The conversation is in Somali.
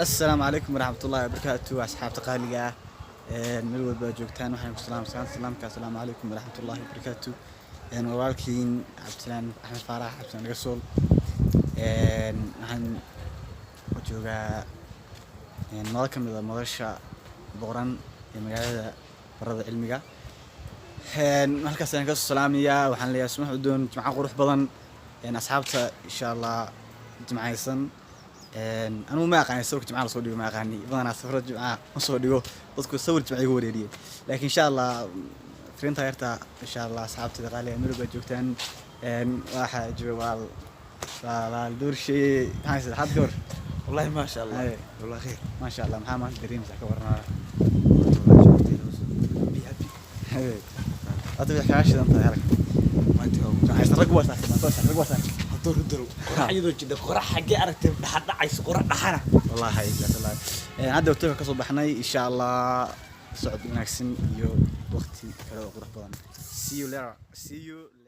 Asalaamu calaykum waraxmatullaahi wabarakaatu, asxaabta qaaliga ah meel walba aad joogtaan, waxaan ku salaamsan salaamka asalaamu calaykum waraxmatullaahi wabarakaatu. Walaalkiin Cabdisalaan Axmed Faarax, Cabdisalaan Dhagasool. Waxaan joogaa madal ka mid a madasha Boqran ee magaalada Barada Cilmiga. Halkaas ayaan kasoo salaamayaa. Waxaan leeyahay subax udoon, jimco qurux badan. Asxaabta, insha Allah jimcaysan. Anigu ma aqaani sawirka jimcaha lasoo dhigo, ma aqaani. Badanaa sawirada jimcaha ma soo dhigo, dadku sawir jimca igu wareeriyey, laakiin insha Allah fariinta yarta, insha Allah, asxaabtida qaaliga meel walba joogtaan. Waxaa jooga walaal Doorshe. Maxaa saddexaad gabar? والله ما شاء الله. Haye. والله خير. Maasha Allah. Maxaa maanta dareemaysaa? Ka waranaa. Be happy. Hadda way kaga shidan tahay halka. Maanta waa Jimcaysan, rag waa saaxiibaan soo rag waa saaxiib. Hadduu rudaro qorax iyadoo jidha, qorax xaggee aragtay dhaxa dhacayso, qorax dhaxana. Wallahi wallahi, hadda hotelka kasoo baxnay. Insha Allah socod wanaagsan iyo waqti kale oo qurux badan. See you later, see you later.